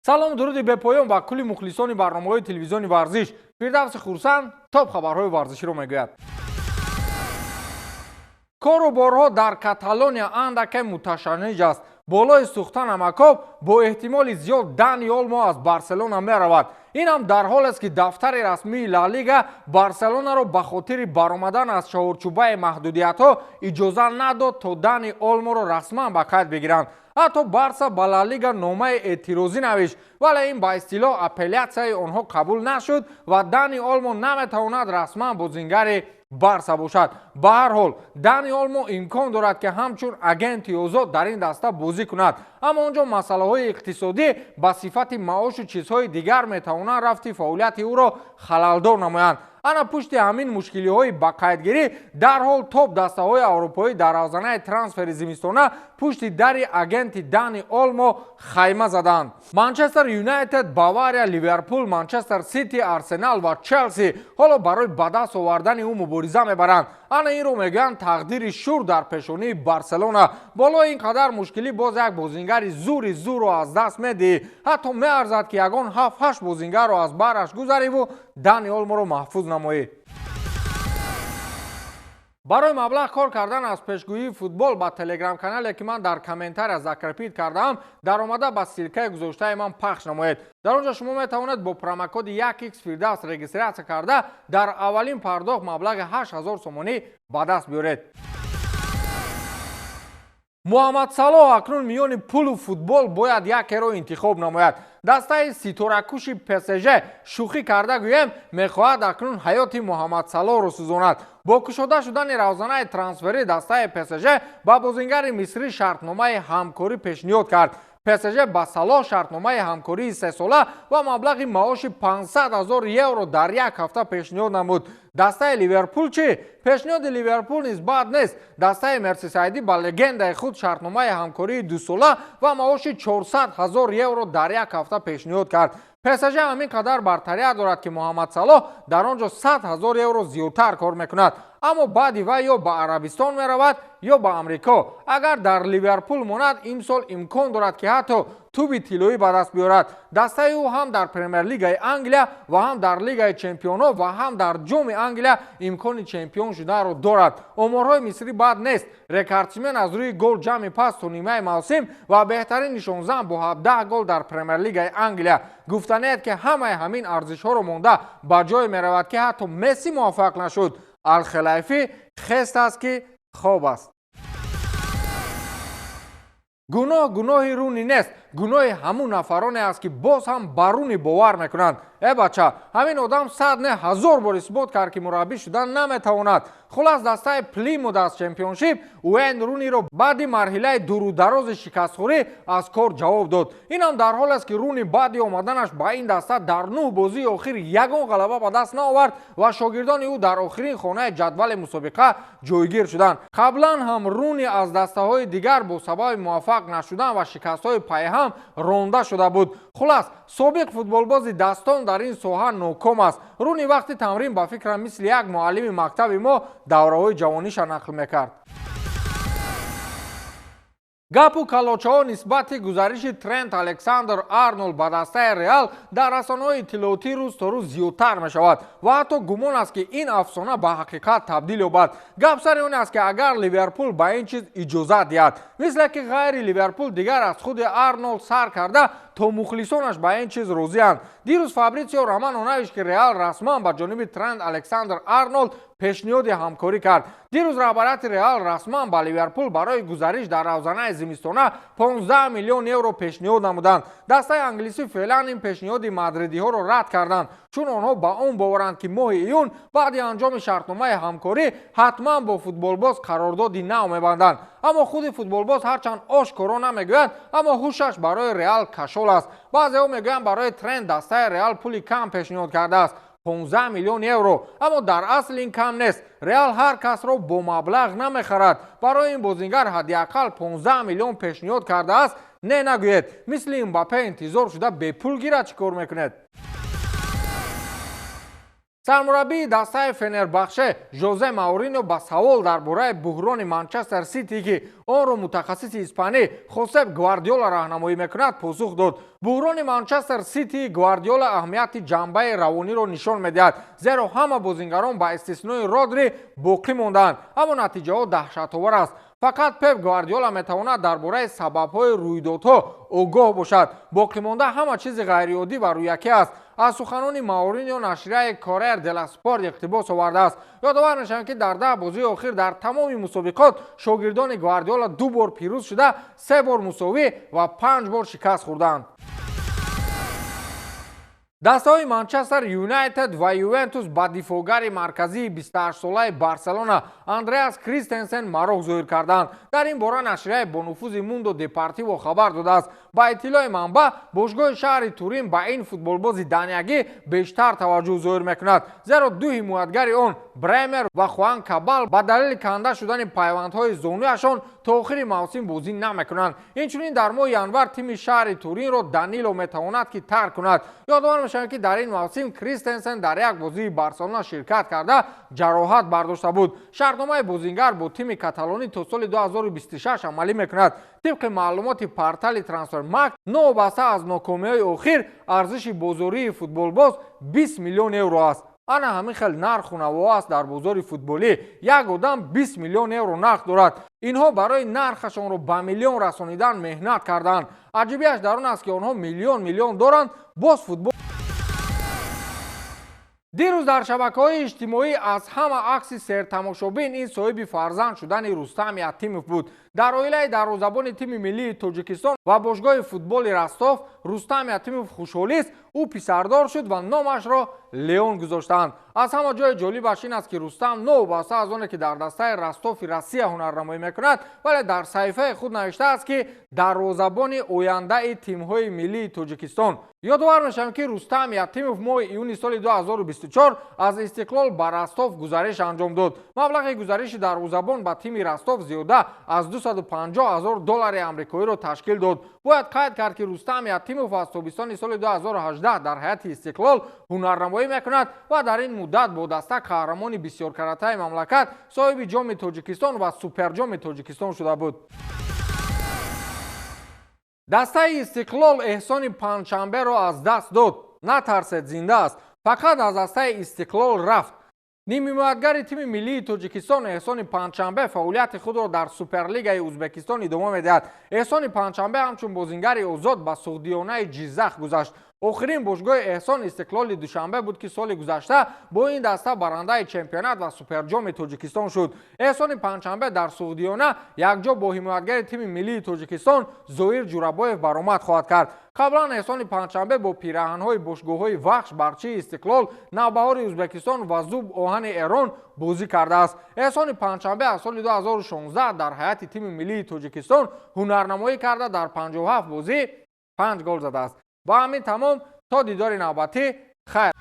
Салом, дуруди бепоён ба кулли мухлисони барномаҳои телевизиони варзиш. Фирдавси Хурсанд топ хабарҳои варзиширо мегӯяд. Кору борҳо дар Каталония андаке муташанниҷ аст. Болои сӯхта намакоб, бо эҳтимоли зиёд Дани Олмо аз Барселона меравад. Ин ҳам дар ҳолест, ки дафтари расмии Ла Лига Барселонаро ба хотири баромадан аз чаҳорчӯбаи маҳдудиятҳо иҷоза надод, то Дани Олморо расман ба қайд бигиранд. Ҳатто Барса ба Ла Лига номаи эътирозӣ навишт, вале ин ба истилоҳ апеллятсияи онҳо қабул нашуд ва Дани Олмо наметавонад расман бозингари Барса бошад. Ба ҳар ҳол, Дани Олмо имкон дорад, ки ҳамчун агенти озод дар ин даста бозӣ кунад, аммо он ҷо масъалаҳои иқтисодӣ ба сифати маошу чизҳои дигар метавонанд рафти фаъолияти ӯро халалдор намоянд. Ана пушти ҳамин мушкилиҳои ба қайдгирӣ дарҳол топ дастаҳои аврупоӣ дар равзанаи трансфери зимистона пушти дари агенти Дани Олмо хайма заданд. Манчестер Юнайтед, Бавария, Ливерпул, Манчестер Сити, Арсенал ва Челси ҳоло барои ба даст овардани ӯ мубориза мебаранд. Ана инро мегӯянд тақдири шур дар пешонии Барселона. Болои ин қадар мушкилӣ боз як бозингари зури зурро аз даст медиҳӣ. Ҳатто меарзад, ки ягон ҳафт-ҳашт бозингарро аз бараш гузариву Дани Олморо маҳфуз намоӣ. Барои маблағ кор кардан аз пешгӯии футбол ба телеграм-канале, ки ман дар комментария закрепить кардаам, даромада, ба ссылкаи гузоштаи ман пахш намоед. Дар он ҷо шумо метавонед бо промокоди 1x Фирдавс регистрация карда, дар аввалин пардохт маблағи 8000 сомонӣ ба даст биёред. Муҳаммад Салоҳ акнун миёни пулу футбол бояд якеро интихоб намояд. Дастаи ситоракуши ПСЖ, шӯхӣ карда гӯем, мехоҳад акнун ҳаёти Муҳаммад Салоҳро сӯзонад. Бо кушода шудани равзанаи трансферӣ дастаи ПСЖ ба бозингари мисрӣ шартномаи ҳамкорӣ пешниҳод кард. ПСЖ ба Салоҳ шартномаи ҳамкории сесола ва маблағи маоши 500 ҳазор евро дар як ҳафта пешниҳод намуд. Дастаи Ливерпул чӣ? Пешниҳоди Ливерпул низ бад нест. Дастаи мерсисайдӣ ба легендаи худ шартномаи ҳамкории дусола ва маоши 400 ҳазор евро дар як ҳафта пешниҳод кард. ПСЖ ҳамин қадар бартарият дорад, ки Муҳаммад Салоҳ дар он ҷо 100 ҳазор евро зиёдтар кор мекунад, аммо баъди вай ё ба Арабистон меравад, ё ба Амрико. Агар дар Ливерпул монад, имсол имкон дорад, ки ҳатто туби тиллоӣ ба даст биёрад. Дастаи ӯ ҳам дар Премер-лигаи Англия ва ҳам дар Лигаи чемпионҳо ва ҳам дар Ҷоми Англия имкони чемпион шуданро дорад. Оморҳои мисрӣ бад нест: рекордсмен аз рӯи гол ҷамъи пас то нимаи мавсим ва беҳтарин нишонзан бо 17 гол дар Премер-лигаи Англия. Гуфтаният, ки ҳамаи ҳамин арзишҳоро монда ба ҷое меравад, ки ҳатто Месси муваффақ нашуд. Алхелайфӣ хест аст, ки хоб аст. Гуноҳ гуноҳи Руни нест, гуноҳи ҳамун нафароне аст, ки боз ҳам ба Руни бовар мекунанд. Э бача, ҳамин одам сад не, ҳазор бор исбот кард, ки мураббӣ шудан наметавонад. Хулас, дастаи Плимут аз Чемпионшип Уэйн Руниро баъди марҳилаи дурударози шикастхӯрӣ аз кор ҷавоб дод. Инам дар ҳолест, ки Руни баъди омаданаш ба ин даста дар нӯҳ бозии охир ягон ғалаба ба даст наовард ва шогирдони ӯ дар охирин хонаи ҷадвали мусобиқа ҷойгир шуданд. Қаблан ҳам Руни аз дастаҳои дигар бо сабаби муваффақ нашудан ва шикастҳои пайҳам ронда шуда буд. Хулас, собиқ футболбози дастон дар ин соҳа ноком аст. Руни вақти тамрин, ба фикрам, мисли як муаллими мактаби мо давраҳои ҷавониша нақл мекард. Гапу калочаҳо нисбати гузариши Трент Александр Арнолд ба дастаи Реал дар расонаҳои иттилоотӣ рӯз то рӯз зиёдтар мешавад ва ҳатто гумон аст, ки ин афсона ба ҳақиқат табдил ёбад. Гап сари он аст, ки агар Ливерпул ба ин чиз иҷозат диҳад. Мисле ки ғайри Ливерпул дигар аз худи Арнолд сар карда то мухлисонаш ба ин чиз розианд. Дирӯз Фабритсио Романо навишт, ки Реал расман ба ҷониби Трент Александр Арнолд пешниҳоди ҳамкорӣ кард. Дирӯз раҳбарияти Реал расман ба Ливерпул барои гузариш дар равзанаи зимистона 15 миллион евро пешниҳод намуданд. Дастаи англисӣ феълан ин пешниҳоди мадридиҳоро рад карданд, чун онҳо ба он боваранд, ки моҳи июн баъди анҷоми шартномаи ҳамкорӣ ҳатман бо футболбоз қарордоди нав мебанданд. Аммо худи футболбоз ҳарчанд ошкоро намегӯяд, аммо ҳушаш барои Реал кашол аст. Баъзеҳо мегӯянд, барои Трент дастаи Реал пули кам пешниҳод кардааст, 15 миллион евро, аммо дар асл ин кам нест. Реал ҳар касро бо маблағ намехарад. Барои ин бозингар ҳадди ақал 15 миллион пешниҳод кардааст. Не нагӯед, мисли Мбаппе интизор шуда бепул гирад, чӣ кор мекунед? Сармураббии дастаи Фенербахше Жозе Маурино ба савол дар бораи буҳрони Манчестер Сити, ки онро мутахассиси испанӣ Хосеп Гвардиола раҳнамоӣ мекунад, посух дод. Буҳрони Манчестер Сити Гвардиола аҳамияти ҷанбаи равониро нишон медиҳад, зеро ҳама бозингарон ба истиснои Родри боқӣ мондаанд, аммо натиҷаҳо даҳшатовар аст. Фақат Пеп Гвардиола метавонад дар бораи сабабҳои рӯйдодҳо огоҳ бошад. Боқимонда ҳама чизи ғайриоддӣ ва рӯякӣ аст. Аз суханони Маоринио нашрияи Корер делла Спорт иқтибос овардааст. Ёдовар мешавем, ки дар 10 бозии охир дар тамоми мусобиқот шогирдони Гвардиола 2 бор пирӯз шуда, 3 бор мусовӣ ва 5 бор шикаст хӯрданд. Дастаҳои Манчестер Юнайтед ва Ювентус ба дифоъгари марказии 28-солаи Барселона Андреас Кристенсен мароқ зоҳир карданд. Дар ин бора нашрияи бонуфузи Мундо Депортиво хабар додааст. Ба иттилои манбаъ, бошгоҳи шаҳри Турин ба ин футболбози даниягӣ бештар таваҷҷӯҳ зоҳир мекунад, зеро ду ҳимоятгари он, Бремер ва Хуан Кабал, ба далели канда шудани пайвандҳои зонуяшон то охири мавсим бозӣ намекунанд. Инчунин дар моҳи январ тими шаҳри Туринро Данило метавонад, ки тарк кунад. Ёдовар мешавем, ки дар ин мавсим Кристенсен дар як бозии Барселона ширкат карда, ҷароҳат бардошта буд. Шартномаи бозингар бо тими каталонӣ то соли 2026 амалӣ мекунад. Тибқи маълумоти портали Трансфермаркт, новобаста аз нокомиҳои охир, арзиши бозории футболбоз 20 миллион евро аст. Ана ҳамин хел нарху наво аст дар бозори футболӣ. Як одам 20 миллион евро нарх дорад. Инҳо барои нархашонро ба миллион расонидан меҳнат карданд. Аҷибиаш дар он аст, ки онҳо миллион миллион доранд, боз футбол. Дирӯз дар шабакаҳои иҷтимоӣ аз ҳама акси сертамошобин ин соҳиби фарзанд шудани Рустам Ятимов буд. Дар оилаи дарвозабони тими миллии Тоҷикистон ва бошгоҳи футболи Ростов Рустам Ятимов хушҳолист. Ӯ писардор шуд ва номашро Леон гузоштаанд. Аз ҳама ҷои ҷолибаш ин аст, ки Рустам новобаста аз оне ки дар дастаи Ростови Россия ҳунарнамоӣ мекунад, вале дар саҳифаи худ навиштааст, ки дарвозабони ояндаи тимҳои миллии Тоҷикистон. Ёдовар мешавем, ки Рустам Ятимов моҳи июни соли 2024 аз Истиқлол ба Ростов гузариш анҷом дод. Маблағи гузариши дарвозабон ба тими Ростов зиёда аз 250 ҳазор доллари амрикоиро ташкил дод. Бояд қайд кард, ки Рустам Ятимов аз тобистони соли 2018 дар ҳайати Истиқлол ҳунарнамоӣ мекунад ва дар ин муддат бо даста қаҳрамони бисёркаратаи мамлакат, соҳиби Ҷоми Тоҷикистон ва Суперҷоми Тоҷикистон шуда буд. Дастаи Истиқлол Эҳсони Панҷшанберо аз даст дод. Натарсед, зинда аст, фақат аз дастаи Истиқлол рафт. Нимҳимоятгари тими миллии Тоҷикистон Эҳсони Панҷшанбе фаъолияти худро дар Суперлигаи Ӯзбекистон идома медиҳад. Эҳсони Панҷшанбе ҳамчун бозингари озод ба Суғдиёнаи Ҷиззах гузашт. Охирин бошгоҳи Эҳсон Истиқлоли Душанбе буд, ки соли гузашта бо ин даста барандаи чемпионат ва Суперҷоми Тоҷикистон шуд. Эҳсони Панҷшанбе дар Суғдиёна якҷо бо ҳимоятгари тими миллии Тоҷикистон Зоир Ҷурабоев баромад хоҳад кард. Қаблан Эҳсони Панҷшанбе бо пираҳанҳои бошгоҳҳои Вахш, Барчии Истиқлол, Навбаҳори Ӯзбекистон ва Зуб Оҳани Эрон бозӣ кардааст. Эҳсони Панҷшанбе аз соли 2016 дар ҳайати тими миллии Тоҷикистон ҳунарнамоӣ карда, дар 57 бозӣ 5 гол задааст. Ба ҳамин тамом, то дидори навбатӣ, хайр.